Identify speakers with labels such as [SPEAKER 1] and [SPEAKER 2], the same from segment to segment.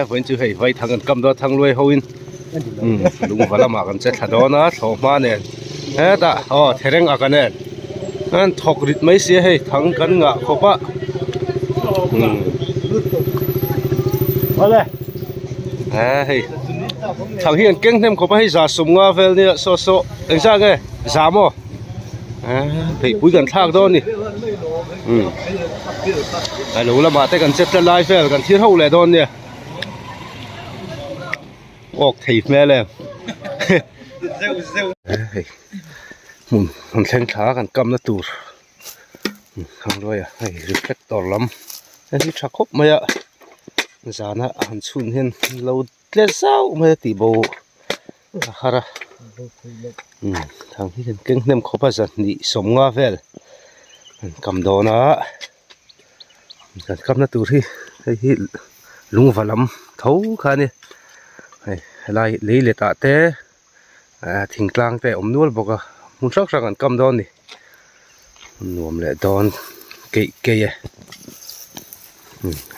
[SPEAKER 1] Vawiin chu hei vaithang kan kam dawn a thangluai ho in lungva lamah kan che thla dawn a thlawhhma nen hetah aw thereng a ka nen an thawk rit mai sia hei thang kan ngah khawp a hei thang hi an keng hnem khawp a hei za sawm nga vel nia saw saw engzah nge za maw beihpui kan thlak dawn a ni a lo lamah te kan che tla lai vel kan thlir ho leh dawn nia awk thei hmel em hei hmun hmun thleng thla kan kamna tur thangluaia hei reflector lam hei hi tha khawp mai a zana han chhun hian lo tle zauh mai a tih bo a har a thang hi kan keng hnem khawp a zahnih sawmnga vel an kam dawn a kan kamna tur hi hei hi lungva lam tho kha a ni hei helai lei let ah te ah thingtlang te a awm nual bawk a hmun hrang hrang an kam dawn a ni nuam leh dawn keih keih e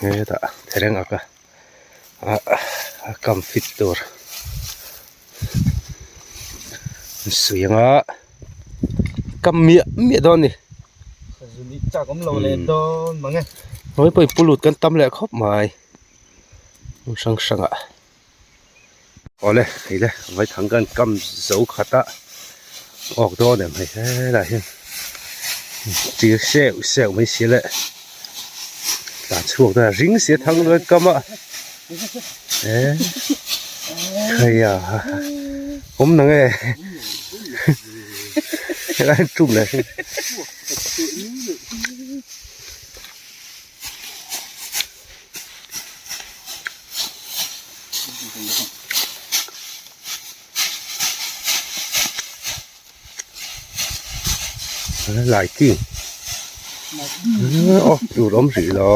[SPEAKER 1] hetah thereng ak a a kam fit tur an sawi ang a kam miah miah dawn a ni hnuai pawhin pu lut kan tam leh khawp mai hmun hrang hrang ah awle hei le vaithang kan kam zo khat a awk dawn em hei helaiah hian tir seuh seuh mai si le tlan chhuak dawn a ring si a thang luai kam a eh khaia awm na nge helai tum leh hi. Lighting aw tur awm hrih lo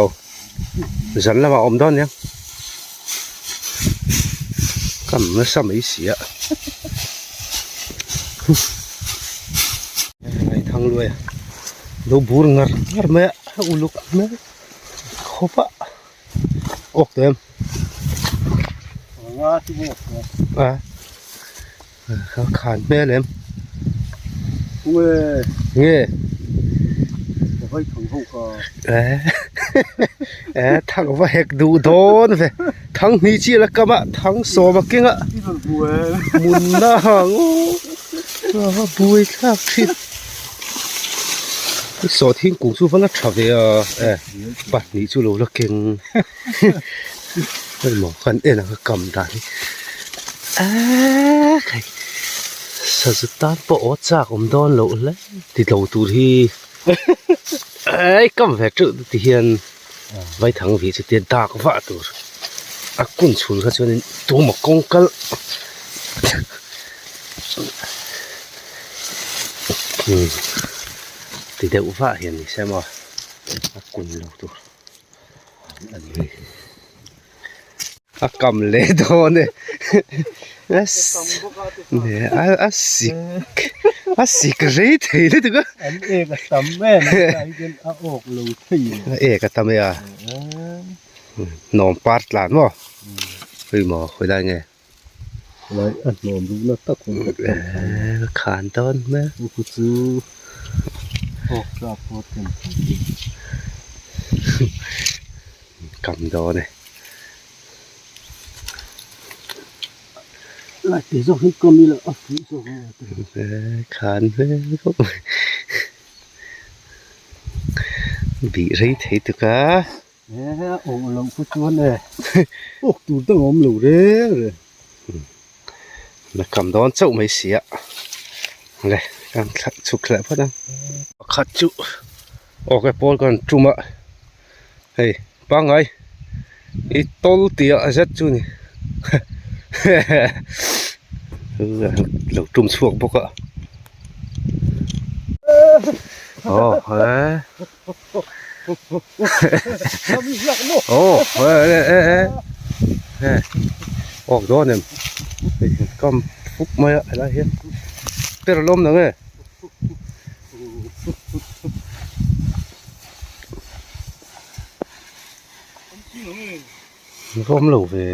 [SPEAKER 1] zan lamah a awm dawn nia ka nasa mai si a thang luai a lo bur ngar ngar mai a uluk hmel khawp a awk tawh em a khan hmel em nge eh thang va hek duh dawn ve thang hnih chiah la kam a thang sawm a keng a mun na ang aw a va buai thlak thin. Saw thingkung chu va la tha ve a e pahnih chu lo la keng hei maw kan en ang a kam dan hi eee khai sazu tan pawh aw chak awm dawn loh hle ti lo tur hi eii kam ve teuh ti hian vaithang vih chu tia dak vah tur a kun chhun kha chuanin tuma kawng kal. Ti deuh vah hian ni se maw a kun lo tur a ni a kam leh dawn e a sik a sik rei thei lutuk a
[SPEAKER 2] an ek a tam em a hian a awk lo thei
[SPEAKER 1] a ek a tam e a hnawm par tlan maw hei maw khawi lai nge.
[SPEAKER 2] Lai a hnawm duh na tak awm tak tak
[SPEAKER 1] a khan dawn hmel
[SPEAKER 2] chu chu awk tlak pawh ten
[SPEAKER 1] kam dawn e
[SPEAKER 2] lai te zawk hi kawm ila a fuh zawk
[SPEAKER 1] a khan hmel khawp mai bih rei thei tuk a.
[SPEAKER 2] He a awh loh pawh chuan e awk tur dang a awm lo reng reng.
[SPEAKER 1] La kam dawn chauh mai si a le kan thla chhuk thleh phawt ang. Pakhat chu awk e pawl kan tum a hei pangngai i tawl tih a zet chu ni lo tum chhuak bawk a aw he. Aw e e e e awk dawn em hei kam fuk mai a helai hian ber a lawm nang e. Va awm lo ve.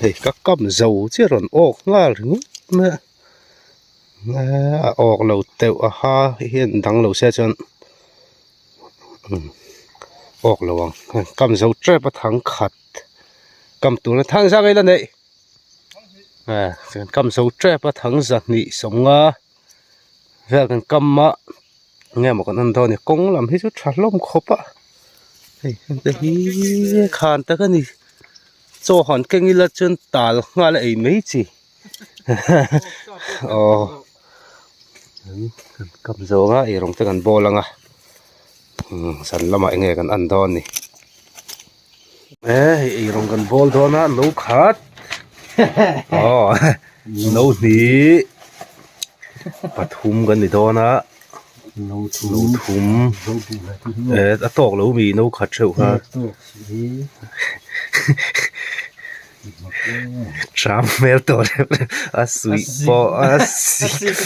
[SPEAKER 1] Hei ka kam zo chiah rawn awk nghal ringawt mai a. A awk lo teuh a ha hian dang lo se chuan awk lo ang. Kam zo tep a thang khat kam tur a thang zang ila neih. Kam zo tep a thang zahnih sawmnga vel kan kam a. Enge maw kan en dawn ni kawng lam hi chu tha hlawm khawp a hei hengte hi khan tak a ni chaw han keng ila chuan tal nghal a ei mai chi aw kan kap zawng a eirawng te kan bawl ang a zan lamah enge kan en dawn ni e hei eirawng kan bawl dawn a no khat aw no hnih pathum kan ni dawn a no thum eh a tawk lo mi no khat theuh kha tram hmel tawh reuh reuh a suih pawh a sik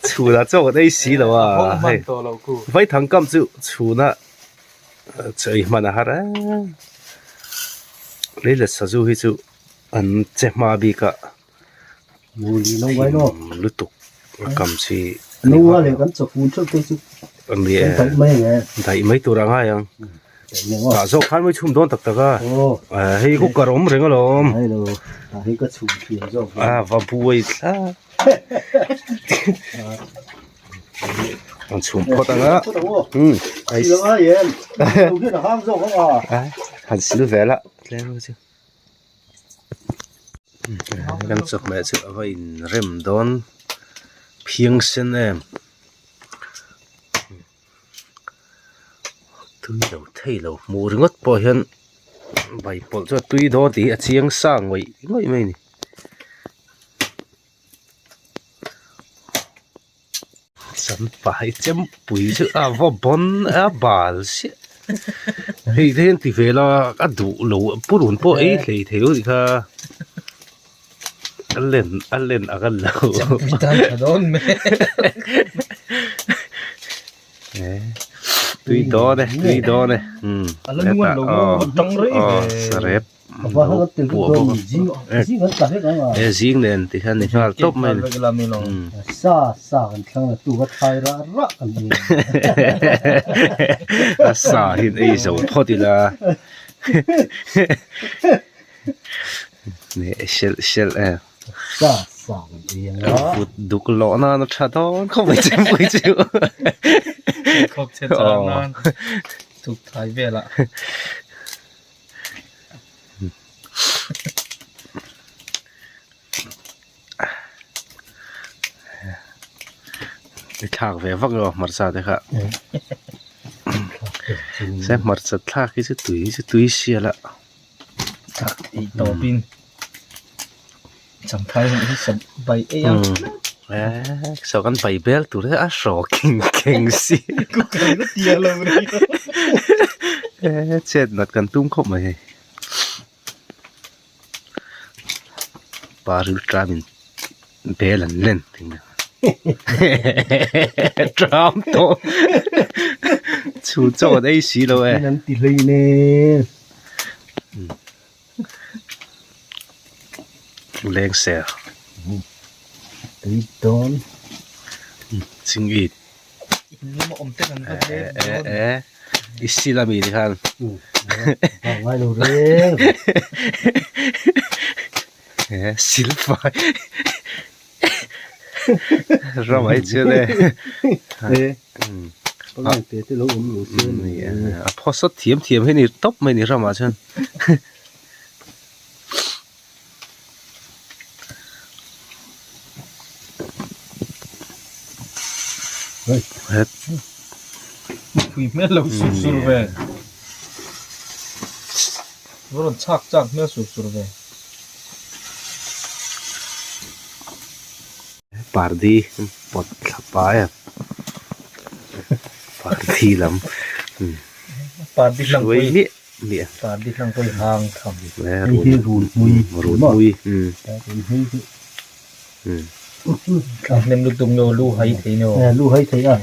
[SPEAKER 1] chhunah chaw kan ei si lo a hei vaithang kam chu chhunah chaw ei hman a har a lei leh sazu hi chu an che hma bik a. Lutuk a kam chi daih mai tur a ngai ang tah zawk khan mai chhum dawn tak tak a hei cooker awm reng alawm a va buai thlap an chhum phawt ang a han sil vel a tlem chu. Kan chawhmeh chu a va inrem dawn phiang sen em tui lo thei lo hmuh ringawt pawh hian bai pawlh chu a tui dawn tih hi a chiang sa ngawih ngawih mai a ni. Champai chempui chu a va bawn a bal chiah hei te hian ti ve la a duh lo purun pawh ei hlei thei lo tih kha a len a len ang a lo
[SPEAKER 3] Chempui tan tha dawn mai
[SPEAKER 1] tui dawn e tui dawn e
[SPEAKER 3] a la nuan lo maw tang rei ve
[SPEAKER 1] sarep He zing nen ti hian ni nghal tawp mai a ni. A sa hi an ei zo phawt ila hrelh hrelh em. Vut duk lawh nan a tha dawn khawp mai chempui chu. I thlak ve vak lo hmarcha te kha se hmarcha thlak hi chu tui hi chu tui sial a
[SPEAKER 3] thlak theih tawp in champhai hi sat bai ei a
[SPEAKER 1] eh saw kan bai bel tur hi a hraw keng keng si eh chet nat kan tum khawp mai hei paril tram in bel an len tram tawh chhun chaw an ei si lo e. Leng ser
[SPEAKER 2] Tui dawn
[SPEAKER 1] Ching it Eh eh eh I sil ami ti khan
[SPEAKER 2] Ngai lo reng
[SPEAKER 1] Eh sil fai Ramai chuan e
[SPEAKER 2] Eh Pangai te te lo awm lo se
[SPEAKER 1] ni a phawsawt thiam thiam hi ni tawp mai ni ramah chuan.
[SPEAKER 3] Pui hmel lo sur sur ve va rawn chhak chak hmel sur sur ve.
[SPEAKER 1] Pardi pawt thla pa em pardi lam
[SPEAKER 3] pardi hlang
[SPEAKER 1] pui miah miah
[SPEAKER 3] pardi hlang pui hang tham
[SPEAKER 2] hei hi run hmui
[SPEAKER 1] run hmui
[SPEAKER 3] thla hnem lutuk nge lu hai thei nge
[SPEAKER 2] lu hai thei a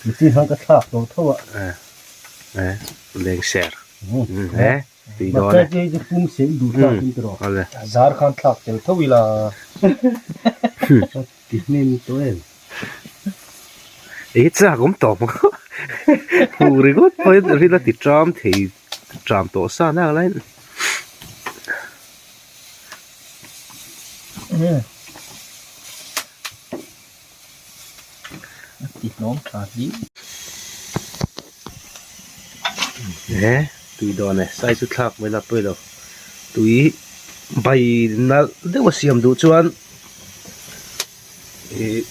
[SPEAKER 2] mi chi hang ka thlak tawh tho a.
[SPEAKER 1] Eh lengser eh tui dawn e. Awle.
[SPEAKER 3] Zar khan thlak tel tho ila.
[SPEAKER 2] Ti hnem tawh em.
[SPEAKER 1] Ei chak awm tawh maw hmuh ringawt pawhin ril a ti ṭam thei ṭam tawh sa nak laiin.
[SPEAKER 3] A ti hnawm tha hle.
[SPEAKER 1] He tui dawn e sai chu thlak mai la pawi lo tui bai nalh deuh a siam duh chuan ih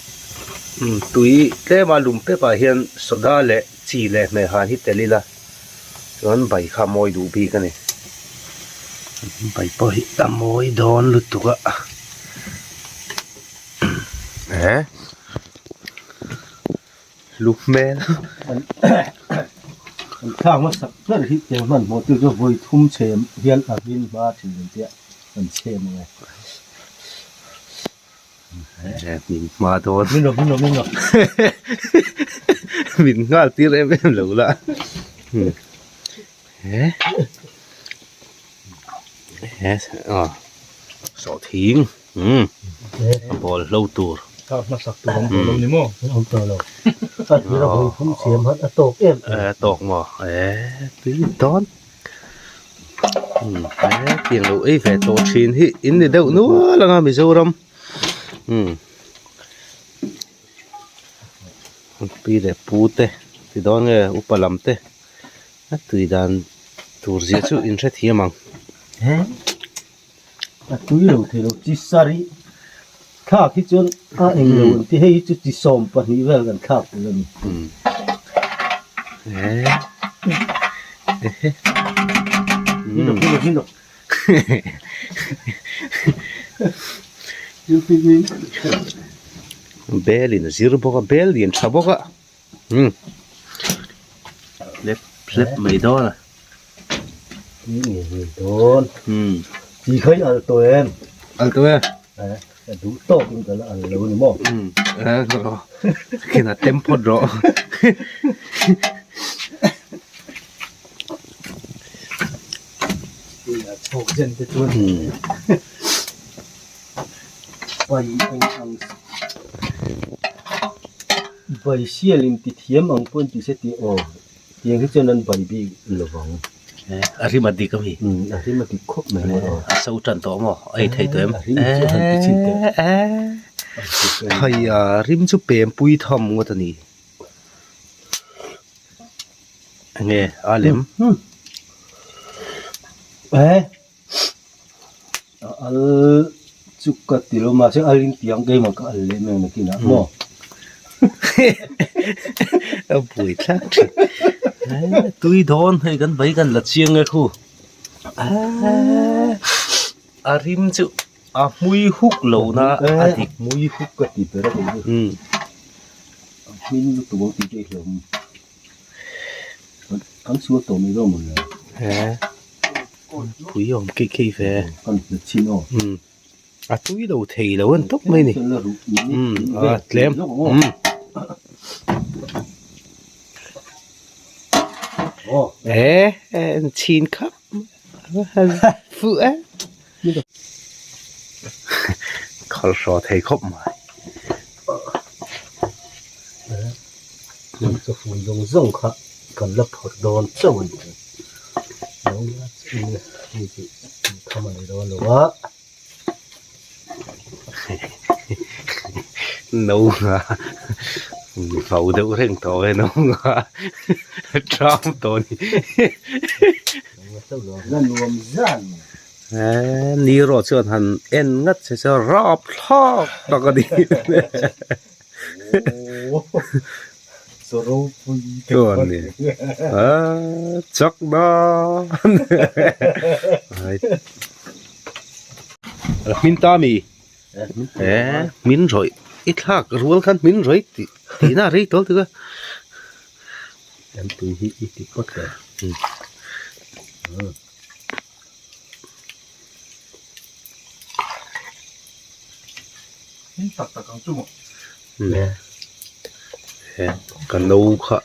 [SPEAKER 1] tui tlem a lum pep ah hian soda leh chi leh hmehhan hi tel ila chuan bai kha a mawi duh bik a ni bai pawh hi a mawi dawn lutuk a. Eh lu hmel
[SPEAKER 2] an thlak hmasak ber hi tel hmanhmawh chu chu vawi thum chhem hian a rin hma thin ang chiah an chhem ang e.
[SPEAKER 1] Eh min hma dawn
[SPEAKER 2] min rawh min rawh min rawh
[SPEAKER 1] min nghal tir em em lo la eh eh aw sawhthing. Umm a bawl hlo tur.
[SPEAKER 3] Thlak hmasak tur awm tawh lo ni maw?
[SPEAKER 2] Awm tawh lo. A tir a vawi thum siam han a tawk em em.
[SPEAKER 1] A tawk maw? Eee tui dawn. Umm he tiang lo ei ve tawh thin hi in ni deuh nual anga Mizoram. Umm pi leh pu te ti dawn nge upa lam te a tui dan tur zia chu in hrethiam ang.
[SPEAKER 2] A tui lo thei lo chi sarih thlak hi chuan a eng lo an ti hei hi chu chi 12 vel kan thlak tur a ni.
[SPEAKER 1] Bel in a zir bawk a bel lian tha bawk a hlep hlep mai dawn a.
[SPEAKER 2] Nge nge dawn. Chi khai al tawh em?
[SPEAKER 1] Al tawh e.
[SPEAKER 2] A duh tawk in ka la al lo ni maw?
[SPEAKER 1] Khin a tem phawt rawh.
[SPEAKER 2] Chhawk zen te chuan pai eng ang bai sial in ti thiam ang pawh in ti se tih aw. Tiang hi chuan an bai bik lovang.
[SPEAKER 1] A rim a dik ami?
[SPEAKER 2] A rim a dik khawp mai maw?
[SPEAKER 1] A so tan tawh maw? A ei thei tawh em?
[SPEAKER 2] A rim chu han ti chin teh.
[SPEAKER 1] Hei a rim chu pem pui tham ngawt a ni. Enge a lem?
[SPEAKER 2] Eh a al chu ka ti lo mahse al in tiang keimah ka al leh mai nakinah maw.
[SPEAKER 1] A buai thlak thin tui dawn hei kan bai kan la chiang e khu a rim chu a hmui huk lo na a dik
[SPEAKER 2] hmui huk ka ti ber a a hming lutuk ang tih te hi hlauhawm. Kan sual tawh mai dawn mawni
[SPEAKER 1] he pui awm keih keih ve
[SPEAKER 2] kan hmu chin aw
[SPEAKER 1] a tui lo thei lo an tawp mai ni a tlem e chhin khap fuh e Khal hraw thei khawp mai.
[SPEAKER 2] Hmun chu fun zawng zawng kha kan la phawrh dawn chauh a ni. Lo la chu hei chu tham a ni dawn lo a.
[SPEAKER 1] No nga vau deuh reng tawh e no nga ṭam tawh a ni.
[SPEAKER 2] La nuam zan mai.
[SPEAKER 1] Eee ni erawh chuan han en ngat che chuan rap thlak tak a ni. Chuan ni aaa chak nan hmin ta mi eee hmin rawih i thlak rual khan hmin rawih tih tihna a rei tawh lutuk a.
[SPEAKER 2] Kan tui hi i ti phawt le.
[SPEAKER 3] Hming tak tak ang chu maw?
[SPEAKER 1] He ka no kha.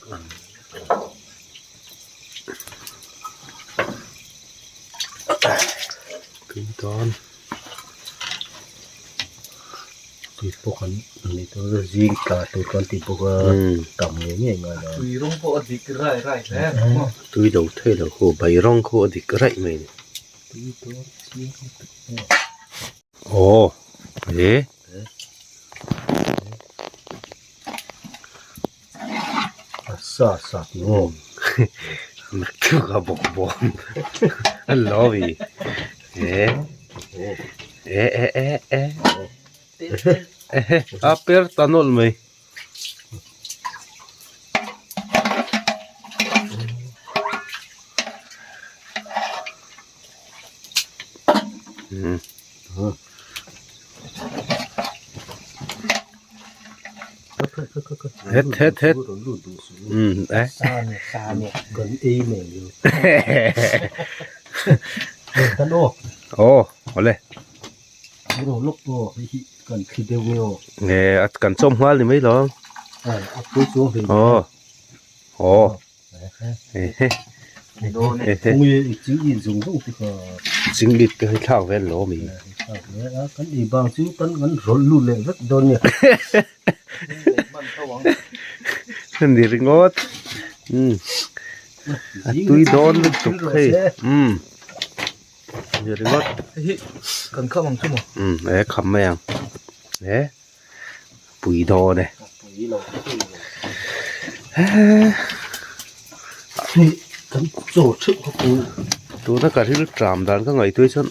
[SPEAKER 1] dawn.
[SPEAKER 2] Tui pawh kan nei tur a zing tla tur kan ti bawk a tam ngei ngei ngai lo.
[SPEAKER 3] Tui rawng pawh a dik rai rai hle maw.
[SPEAKER 1] Tui lo thei lo khu bai rawng khu a dik raih mai ni.
[SPEAKER 2] Tui dawn chiang lutuk maw.
[SPEAKER 1] Aw e.
[SPEAKER 2] A sa sa ti maw.
[SPEAKER 1] Naktuk a bawk bawm a lo i e e e e e a per ta nawlh mai. Het het het um eh
[SPEAKER 2] kan ei mai lo kan aw
[SPEAKER 1] aw awle
[SPEAKER 2] ro lawk aw hei hi kan thli deuh nge aw
[SPEAKER 1] nge a kan chawm nghal ni mai lo
[SPEAKER 2] a pui chuang hlei
[SPEAKER 1] aw aw Chingit te hi thlak vel lo mi.
[SPEAKER 2] Kan ei bang chu kan kan rawlh lut leh vek dawn nia.
[SPEAKER 1] Ni ringawt. Um. A tui dawn lutuk hei. Um. Ni ringawt.
[SPEAKER 3] Hei hi kan kham ang chu maw?
[SPEAKER 1] Um e kham mai ang. E. Pui dawn e. Tuna ka ril tram dan ka ngaihtuah hi chuan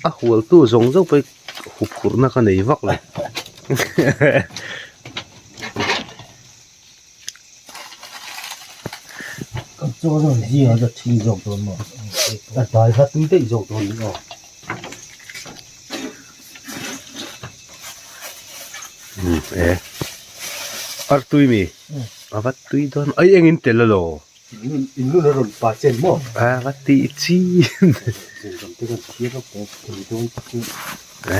[SPEAKER 1] a hual tu zawng zawng pawh hi huphurhna ka nei vak lo. Umm e ar tui mi a va tui dawn ai engin tel alo a va tih chi e.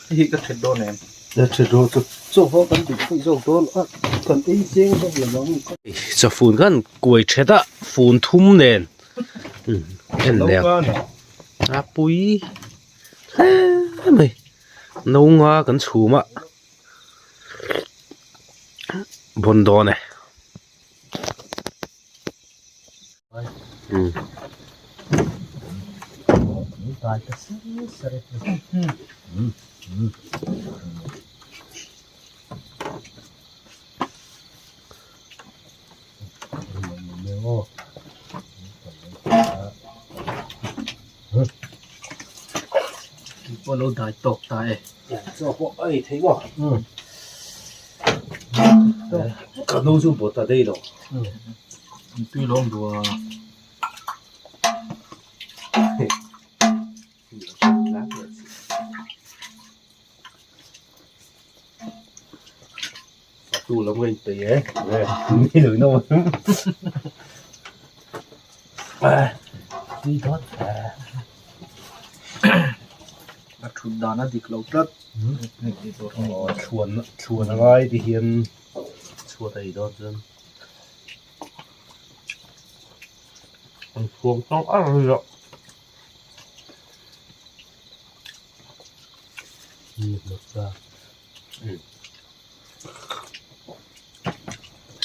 [SPEAKER 3] Hei hi ka that dawn em?
[SPEAKER 2] That dawn chu chaw pawh kan duh pui zawk dawn a kan ei zeng zawk lo ang.
[SPEAKER 1] Chawfun khan kuai that a fun thum nen en leh a pui hle mai no nga kan chhum a bawn dawn e.
[SPEAKER 3] Pawh lo dai tawk ta e.
[SPEAKER 1] Chaw pawh a ei thei maw? Ka nu chu bawt ta daih lo.
[SPEAKER 3] Tui lawm duh a.
[SPEAKER 1] Tu lam ka inpeih e. Ni lo in awm.
[SPEAKER 3] Tui dawt. A thut dan a dik lo tlat.
[SPEAKER 1] Chhuan chhuan a ngai ti hian chhuat a ei dawn chuan an chhuang tang ar a nia.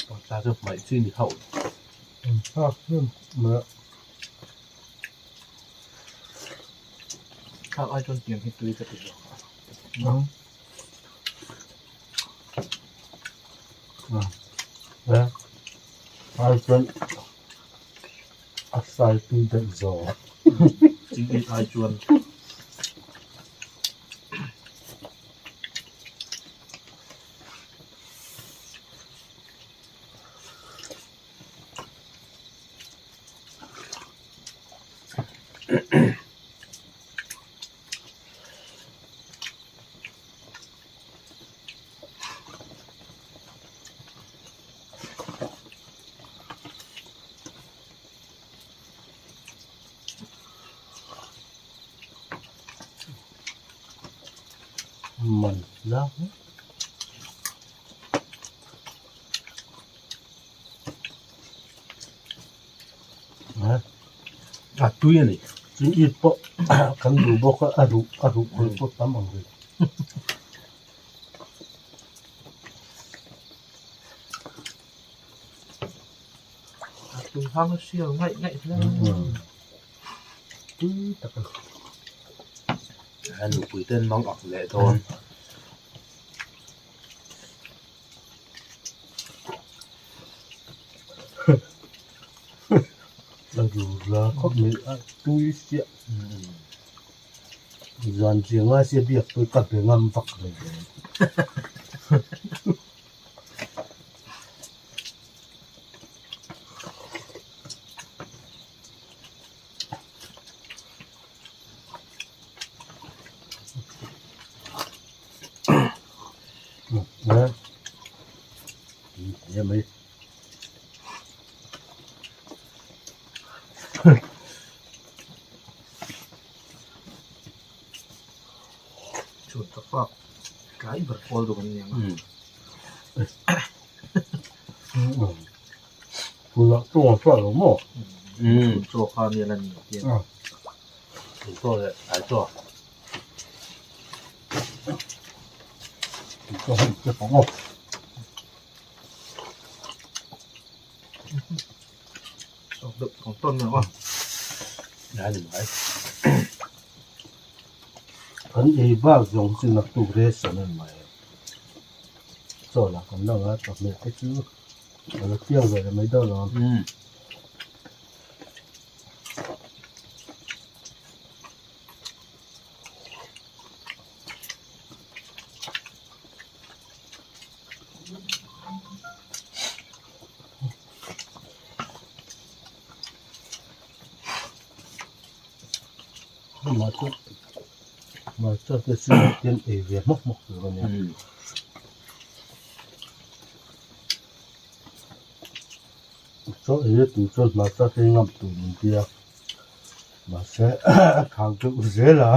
[SPEAKER 1] Hmarcha chu hmaih chi ni hauh.
[SPEAKER 3] Thak ai chuan tiang hi tui ka ti zawk a.
[SPEAKER 2] Ai chuan a sai tui daih zawk.
[SPEAKER 3] Chingit ai chuan.
[SPEAKER 2] Man la. A tui a ni. Chingit pawh kan duh bawk a, a ruh a ruh kawl pawh tam ang rih.
[SPEAKER 3] A tui hang a hrial ngaih ngaih hle.
[SPEAKER 2] Tui tak a ni.
[SPEAKER 1] A nupui ten mang ak leh dawn.
[SPEAKER 2] A ru la khawp mai a tui chiah zan chiang ngai sia biak pawh ka be ngam vak lo mai.
[SPEAKER 3] Chhun tak bak tlai ber pawl dawk an ni ang a.
[SPEAKER 2] Tunah chaw a chhuah lo maw?
[SPEAKER 3] Chhun chaw kha nia la ni ti a.
[SPEAKER 1] Chhun chaw leh tlai chaw.
[SPEAKER 2] Chhun chaw hei te pawh aw. Kan ei bak zawng chu naktuk ration a ni mai a, chaw lah kan la ngai tak hmel te chu a la chiang ve leh mai dawn lo ang. Hmarcha te chu hian ei ve hmawk hmawk tur a nia. Chaw ei a tui chuan hmarcha te hi ngam tur an tia mahse a thau deuh zel a.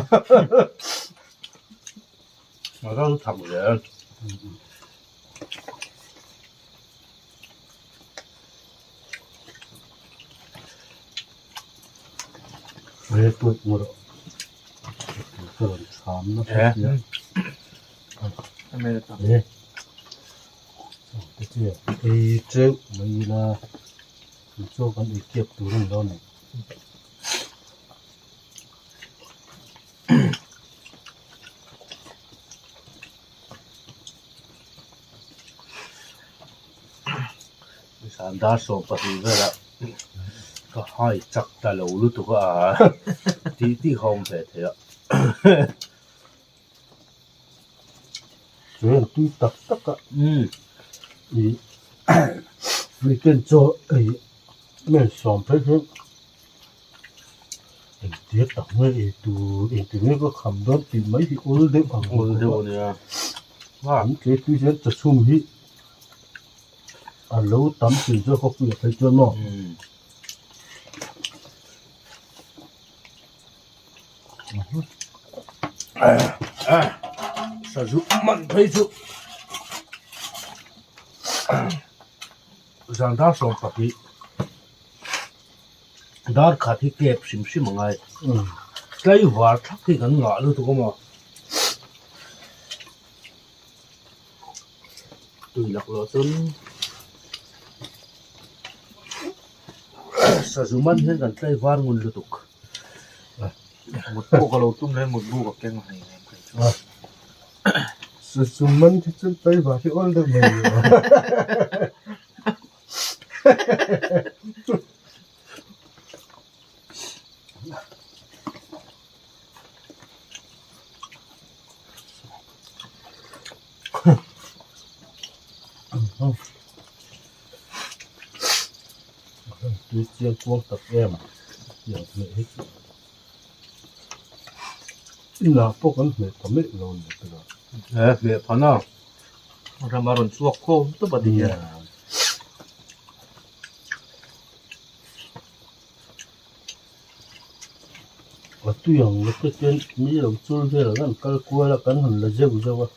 [SPEAKER 1] A ram thak zel.
[SPEAKER 2] He tuat ngawt a ka rawn cham nasa sia. He te chu ei teuh mai ila chaw kan ei kiap tur a ni lo a ni.
[SPEAKER 1] Zan dar 12 velah ka hai chak ta lo lutuk a tih tih kha awm ve thei a.
[SPEAKER 2] Chu hian tui tak tak a ih weekend chaw ei men sawm phei chu. Engtir tak nge ei tur engtir nge ka kham dawn tih mai hi awl deuh ang
[SPEAKER 1] awl deuh a nia
[SPEAKER 2] an tle tui hian chawchhum hi a lo tam thin zawk a puia phei chuan maw
[SPEAKER 1] sazu man phei chu zan dar 12 Dar khat hi kep hrim hrim a ngai. Tlaivar thak hi kan ngah lutuk a maw? Tui laklawh chuan sazu man hian kan tlaivar ngun lutuk.
[SPEAKER 3] Mut pawh ka lo tum hle mut bu ka keng hei nen phei chuan.
[SPEAKER 2] Sazu man hi chuan tlaivar hi awl deuh mai a ni. Tui chiang kuang tak em tiang hmeh hi chu inah pawh kan hmeh ta meuh lo a ni tawh
[SPEAKER 1] a. He hmeh phan a.
[SPEAKER 3] Ram a rawn chhuak khawm tawp a ti hian.
[SPEAKER 2] A tui ang la te chuan mi lo chul vel ang an kal kual a kan han la zeuh zeuh a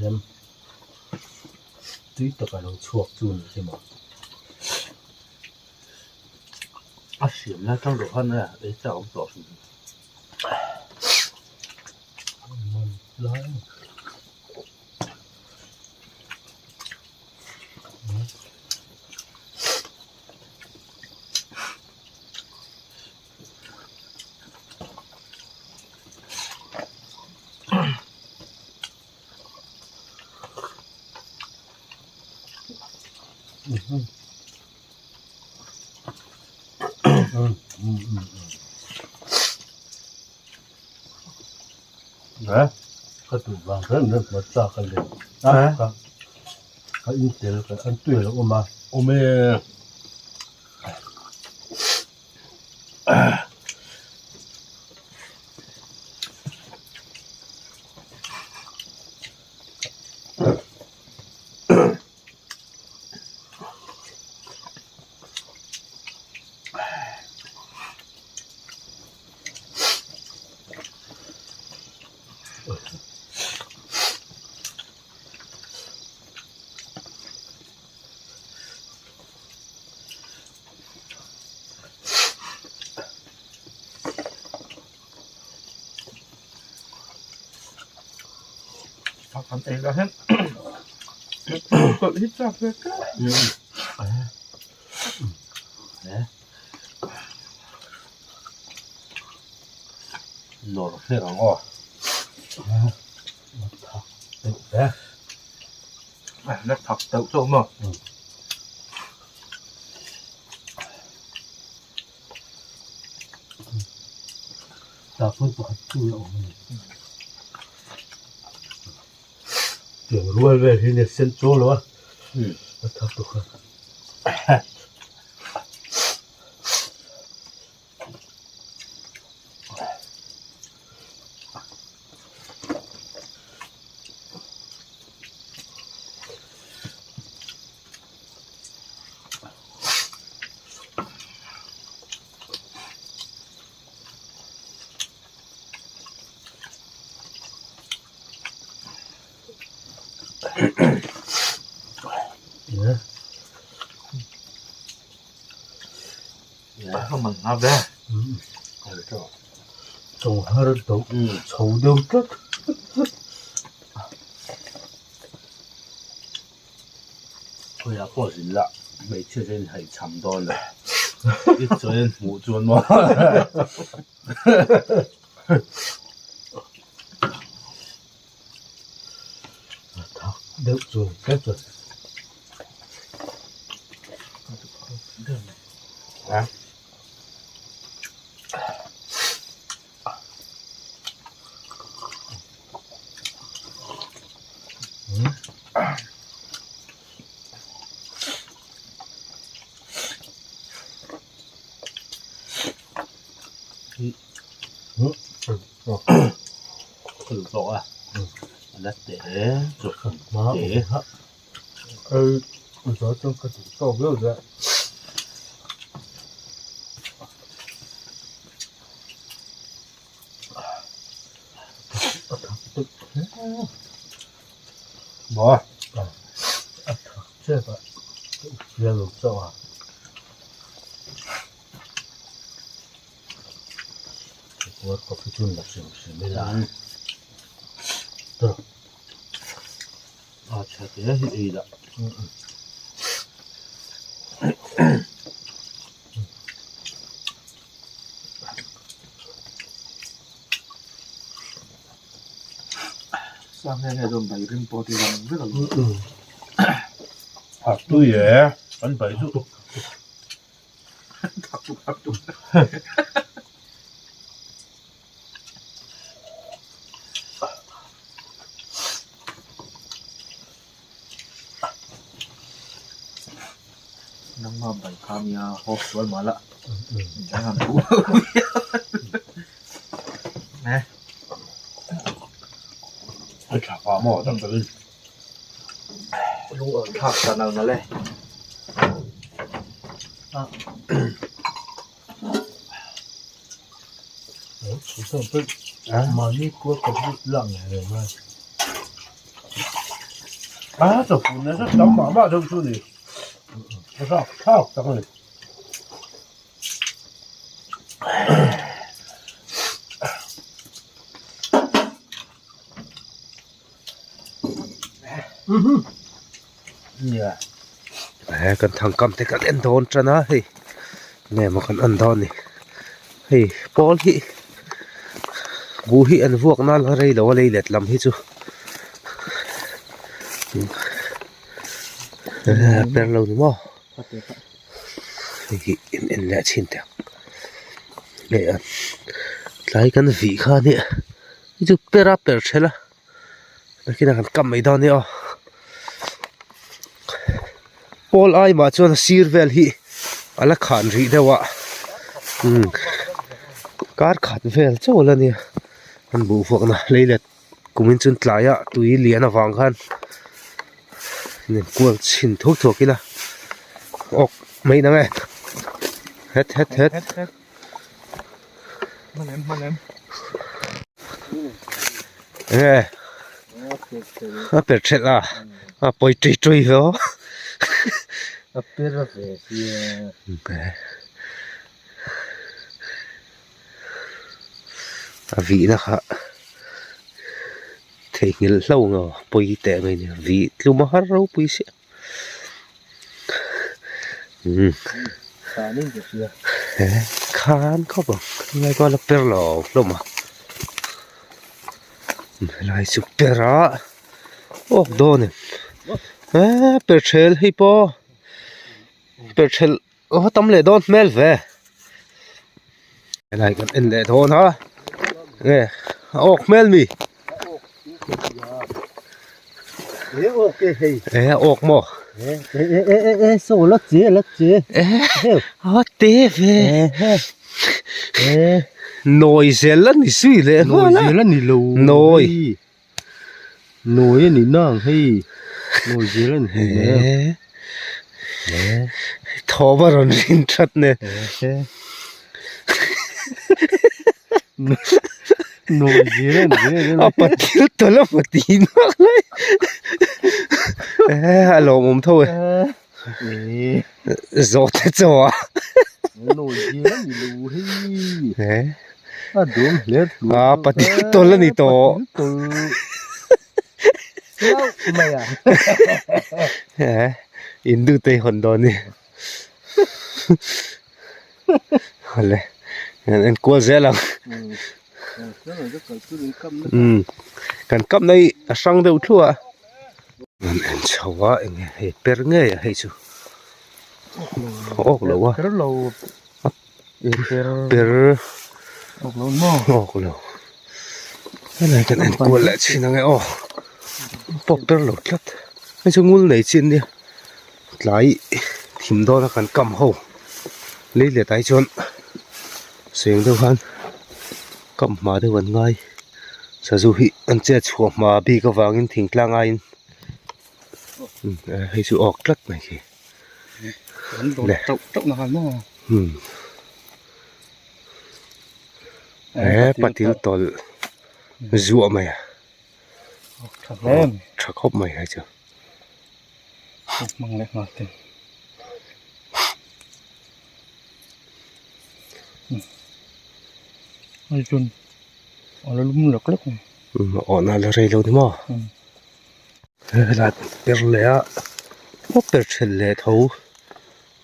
[SPEAKER 2] rem tui tak a lo chhuak chu a ni hi maw. A siam lai tang deuh khan ei chak awm tawh hrim. Ka duh vang reng reng hmarcha ka lei a ka ka in tel ka an tui a lo awm a
[SPEAKER 1] awm e.
[SPEAKER 3] Kan ei lah hian tawlh hi chak ve tlat.
[SPEAKER 1] Nawr hlek ang aw.
[SPEAKER 3] La thak teuh teuh maw.
[SPEAKER 2] Tah pawn pakhat chu a awm a ni. Tiang rual vel hi nia sen chawl lo a, a thak tawh kha. Chawhar deuh chho deuh tlat.
[SPEAKER 1] Khawiah pawh zin lah hmeichhia chuan haihchham dawn lo i chuan hmuh chuan maw.
[SPEAKER 2] Thak deuh chuan tlat a.
[SPEAKER 1] Ka duh tawk a a la teh chu teh. Maw
[SPEAKER 2] Kuat coffee chu la hrim hrim ila tawh
[SPEAKER 1] a tha te hi ei lah.
[SPEAKER 3] Sang nge nge chuan bai rim pawh ti lang vek a lo.
[SPEAKER 1] A tui e an bai chu.
[SPEAKER 3] Nangma bai kha nia haw sual mah la engdang han thu eh.
[SPEAKER 1] A tha pah maw tak takin.
[SPEAKER 3] Lung awm thlak ta nal nal e.
[SPEAKER 2] Mahni kual ka bu lak ngei reng mai.
[SPEAKER 1] A chawhpun nasa tam mah mah deuh chu ni. A hrak thlak tak a ni. He kan thangkam te kan en dawn tan a hei nge maw kan en dawn ni hei pawl hi buh hi an vuak nan a rei lo a lei let lam hi chu per lo ni maw hei hi in en leh chhin teh ang hei a tlai kan vih kha nia hei chu per a per ṭhelh a. Nakinah kan kam mai dawn nia aw pawl ai mah chuan a sir vel hi a la khan rih deuh a umm kar khat vel chauh a la nia an buh vuakna lei let kumin chuan tlaiah tui lian avang khan in kual chhin thuak thuak ila awk mai nang e het het het. Enge a per thelh a a pawi tui tui hle aw
[SPEAKER 2] a per ve sia
[SPEAKER 1] a vihna kha theihnghilh hlauh ang aw pawi teh mai ni vih tlum a har ropui sia. Khan khawp ang helai pawh a la per lo hlawm a helai chu per a awk dawn em eee per thel hei pawh per thel aw tam leh dawn hmel ve helai kan en leh dawn a nge a awk hmel mi. E a awk maw
[SPEAKER 2] e saw la che la che
[SPEAKER 1] a te ve nawi zel a ni zui leh
[SPEAKER 2] nghal a nawi zel a ni lo
[SPEAKER 1] nawi
[SPEAKER 2] nawi a ni nang hei nawi zel a ni hei
[SPEAKER 1] thawm a rawn rin that nen A patil tawlh a pati nual mai eh a lawmawm tho e zawh te chaw a eh a patil tawlh a ni tawh eh in duh te i hawn dawn ni. Awle en kual zel ang umm kan kap na hi a hrang deuh thluah a an en chho a eng nge hei per ngei a hei chu awk lo a per awk lo helai kan en kual leh chhin ang e aw pawp per lo tlat hei chu ngul nei chi an nia. Tlai thim dawn a kan kam ho lei let ah hi chuan seng deuh khan kam hma deuh an ngai sazu hi an chet chhuah hma bik avangin thingtlang aiin hei chu awk tlat mai khi he patil tawlh zuah mai a tha khawp mai hei chu.
[SPEAKER 3] Hmang leh nghal te hei chuan a la lum lek lek mai
[SPEAKER 1] aw na la rei lo ni maw helai per leh a a per then leh tho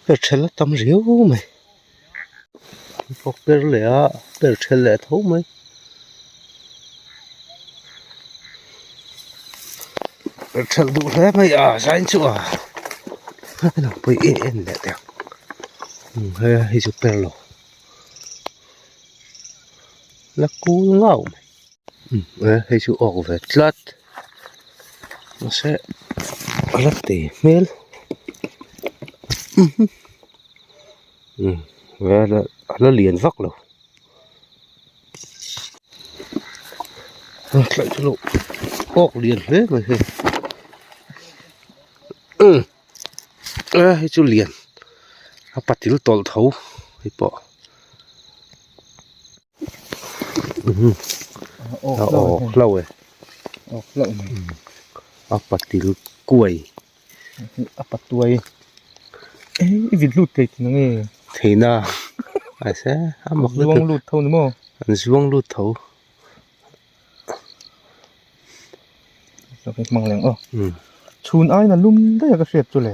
[SPEAKER 1] per then a tam riau mai per leh a per then leh tho mai. Thelh duh hle mai a zain chu a lo pawih em em leh teh ang he hei chu per lo la kul ngau mai e hei chu awk ve tlat mahse a la tei hmel a la lian vak lo. Tlaih chu lo awk lian hle mai hei umm a hei chu lian a patil tawlh tho hei pawh umm a awk hlauh e a patil kuai
[SPEAKER 3] a patuai i vit lut thei thin ang e
[SPEAKER 1] theihna. Mahse a mak lutuk.
[SPEAKER 4] Zuang lut tho ni maw?
[SPEAKER 1] An zuang lut tho.
[SPEAKER 4] Ka hmang leng aw. Chhun aiin a lum daih a ka hriat chu le.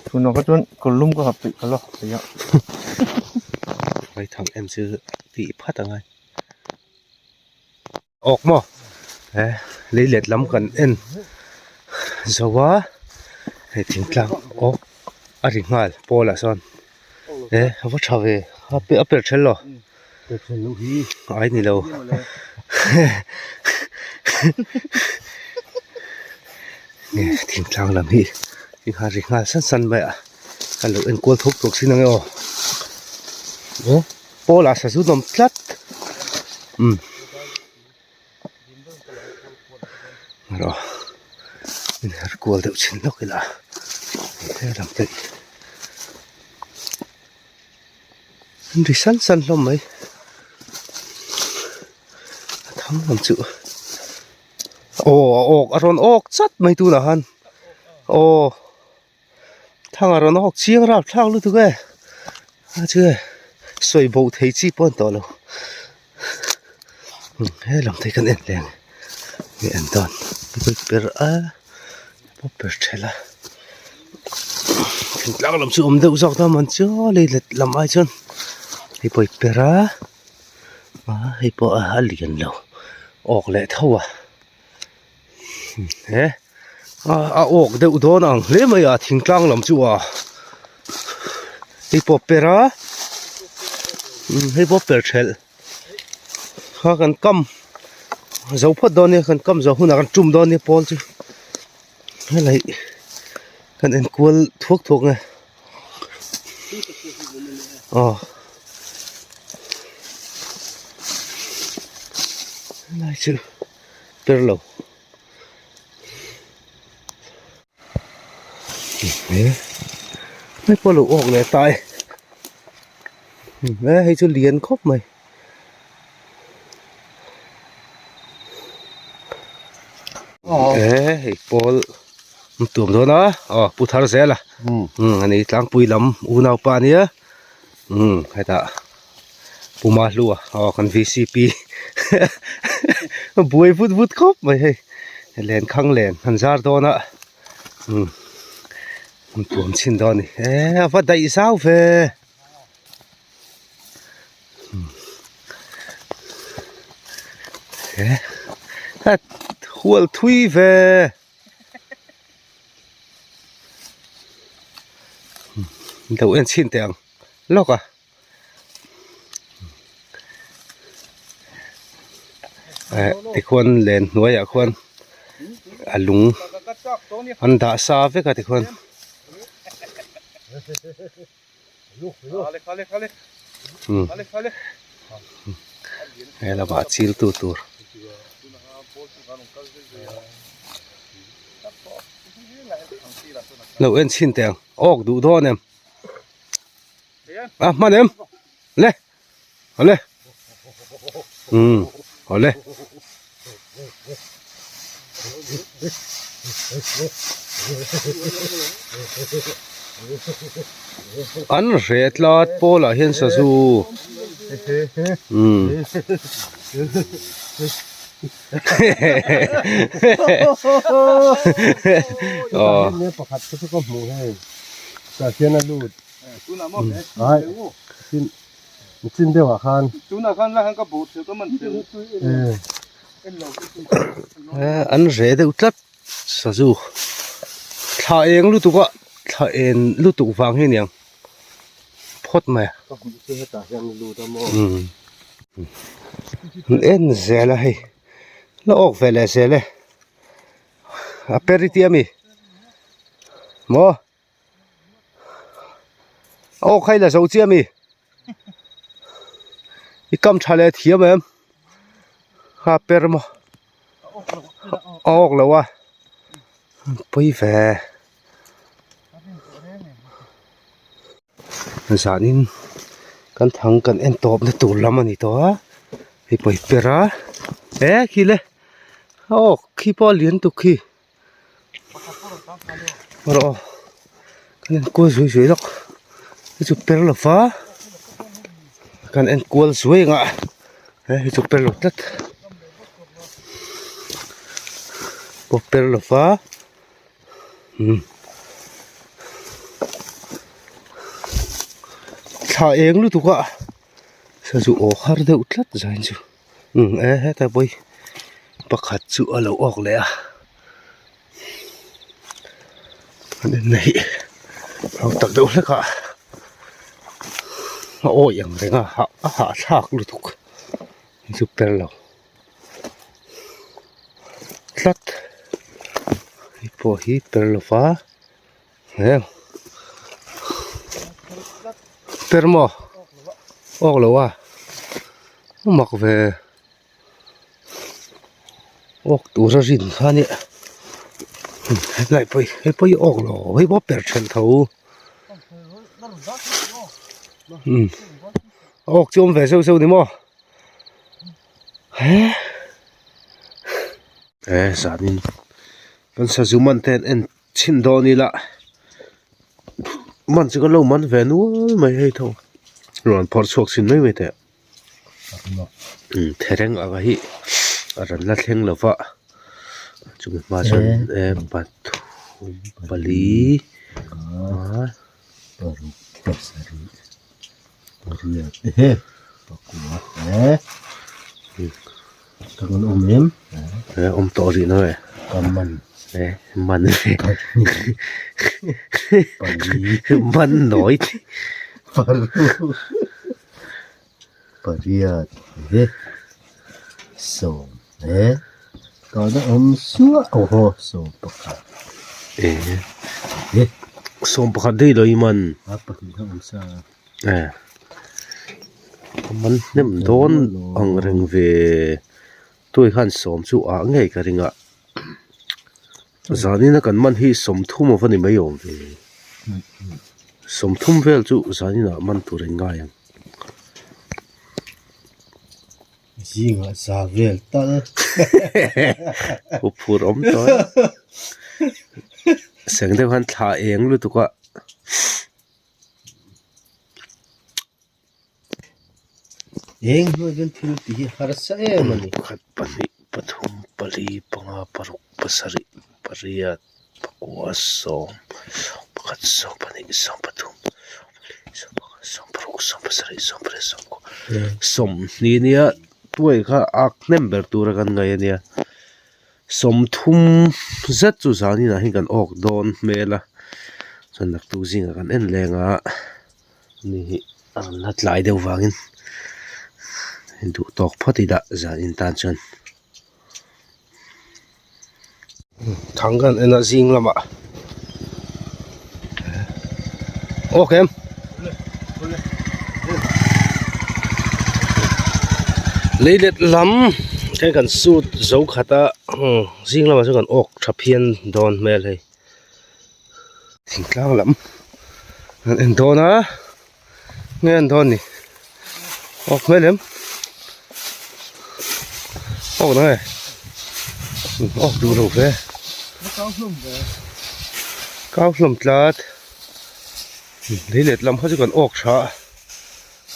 [SPEAKER 4] Chhun ah kha chuan kawr lum ka hap peih ka la hap peih a.
[SPEAKER 1] Vaithang em chu tih phat a ngai. Awk maw he lei let lam kan en zo a hei thingtlang awk a ri nghal pawl ah sawn he a va tha ve a per then lo ai ni lo nge thingtlang lam hi a ri nghal san san mai a kan lo enkual thuk thuk thin ang e aw Paul ah sazu nawm tlat umm rawh in her kual deuh chhin lawk ila he lam te an ri san san hlawm mai a thang lam chu aw a awk a rawn awk chat mai tunah khan aw. Thang a rawn awk chiang rap thlak lutuk e a chu e sawi bo thei chi pawh an tawh lo he lam te hi kan en leh ang nge en dawn per a pawh per ṭhelh a thingtlang lam chu awm deuh zawk ta man chu lei let lam ai chuan hei pawh i per a hei pawh a lian lo awk leh tho a. He a awk deuh dawn ang hle mai a thingtlang lam chu a hei pawh per a hei pawh per thelh kha kan kam zo phawt dawn nia kan kam zo hunah kan tum dawn nia pawl chu helai kan enkual thuak thuak nge aw helai chu. Per lo hei pawh lo awk leh ta e he hei chu lian khawp mai he hei pawl an tuam dawn a aw pu thar zel a umm ani tlangpui lam unaupa ania umm hetah. Puma hlua aw kan vcp buai vut vut khawp mai hei len khang len han zar dawn a umm an tuam chhin dawn a ni e a va daih zau ve e hual thui ve. Lo en chhin teh ang lawk a. Eh tikhuan len hnuaiah khuan a lung an dah sa vek a tikhuan. He lamah chil tu tur. Lo en chhin teh ang awk duh dawn em. A hman em le awle umm awle. An hre tlat pawl ah hian sazu umm. An reh deuh tlat sazu thla eng lutuk a thla en lutuk vang hi aniang phawt mai a an en zel a hei la awk ve leh zel e a per i ti ami maw. Aw kha i la zo chiah ami i kam tha leh thiam em kha per maw a awk lo a pawi ve zanin kan thang kan en tawp na tur lam a ni tawh a hei pawi per a e khi le a awk khi pawh a lian tuk khi. Rawh kan en kual zui zui lawk chu per lo va. Kan en kual zuai ang a he hi chu per lo tlat pawh per lo va umm thla eng lutuk a sazu aw har deuh tlat zain chu umm e hetah pawh hi pakhat chu a lo awk leh a. An en na hi ho tak deuh hlek a a awih ang reng a a hahthlak lutuk chu per lo tlat hei pawh hi per lo va heng per maw awk lo a a mak ve. Awk tura rin kha nia helai pawh hi hei pawh hi awk lo hei pawh per then tho umm awk chu awm ve zeuh zeuh ni maw he he zanin kan sazu man te an en chhin dawn ila man chu kan lo man ve nual mai hei tho rawn phawrh chhuak chhin mai mai teh. Thereng anga hi a rawn la thleng lo va chumi hma chuan e pathum pali a awm tawh rih na e man man nawi.
[SPEAKER 2] Pariat he sawm he tana awm suah aw haw sawm pakhat
[SPEAKER 1] e he sawm pakhat daih lo i man
[SPEAKER 2] a pahnih kha awm sa
[SPEAKER 1] e a man hnem dawn ang reng ve tui khan sawm chu ah ngei ka ring a Zanina kan man hi sawmthum ava ni mai awm ve sawmthum vel chu zanina man tur in ngai ang.
[SPEAKER 2] Zingah za vel tal.
[SPEAKER 1] Hup phur awm tawh e. Seng deuh khan thla eng lutuk a.
[SPEAKER 2] Eng hnuai hian thil tih hi harsa em a ni.
[SPEAKER 1] Pakhat pahnih pathum pali panga paruk pasarih pariat pakua sawm pakhat sawm pahnih sawm pathum sawm panga sawm paruk sawm pasarih sawm pariat sawm kua sawmhnih nia tuai kha ak hnem ber tura kan ngaih a nia sawmthum zet chu zaninah hian kan awk dawn hmel a chuan naktuk zingah kan en leng a. Ni hi a rawn la tlai deuh vangin duh tawk phawt ila zan in tan chuan thang kan en a zing lamah ok em leilet lam heng kan sut zo khat a zing lamah chuan kan awk tha phian dawn hmel hei. Thingtlang lam an en dawn a nge an dawn ni awk hmel em awk na nge awk duh lo ve kau hlawm tlat lei let lam kha chu kan awk tha a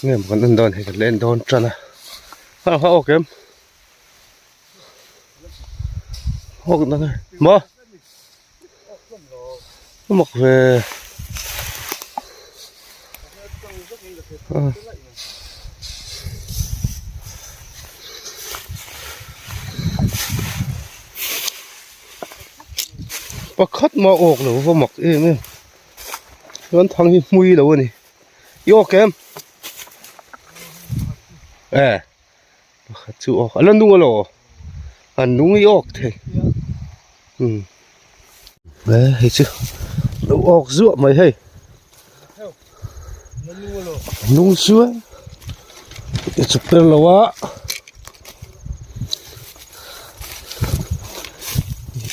[SPEAKER 1] nge maw kan en dawn hei kan la en dawn tan a kha awk em. Awk na nge maw a mak ve pakhat mah awk lo va mak em em chuan thang hi hmui lo a ni i awk em e. Pakhat chu awk a la nung alo a nung i awk thei umm e hei chu lo awk zuah mai hei nung chuan i chuk tel lo a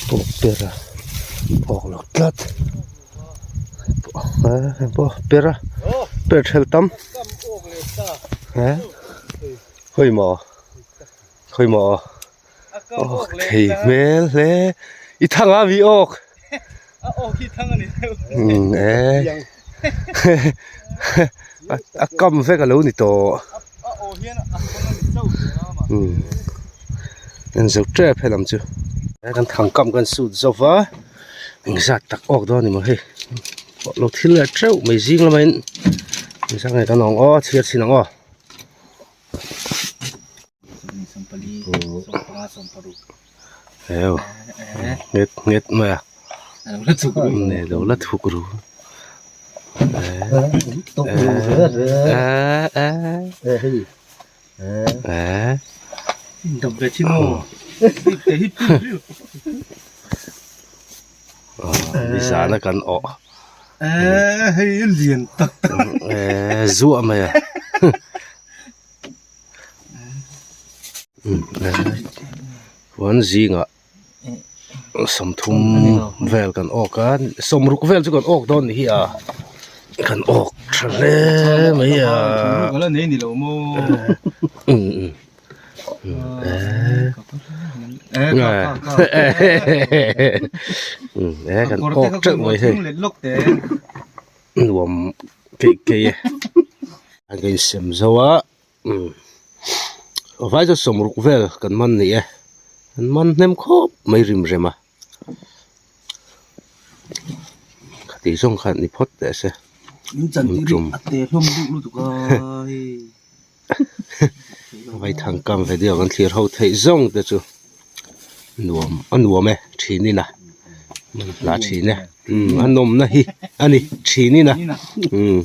[SPEAKER 1] pawh per a awk lo tlat hei pawh per a per ṭhel tam he. Khawi maw khawi maw awk thei hmel hle i thang a mi awk umm e a kam vek a lo ni tawh. En zo tep helam chu kan thangkam kan sut zo va engzat tak awk dawn a ni maw hei lo thil leh teuh mai zing lama in engzat nge kan awng aw chhiar chhin ang aw. Heu nghet nghet mai a ne lo la thuk ru nizana kan awh zuah mai a. Chuan zingah sawmthum vel kan awk a sawmruk vel chu kan awk dawn ni hi a kan awk tha hle mai a e kan awk teuh mai hei nuam keih keih e a kan insem zo a. Umm vai chu sawmruk vel kan man ni e an man hnem khawp mai rim rem a khati zawng khan ni phawt teh se vaithang kam video kan thlir ho theih zawng te chu nuam a nuam e thin in a hla thin e umm a nawmna hi a ni thin in a umm.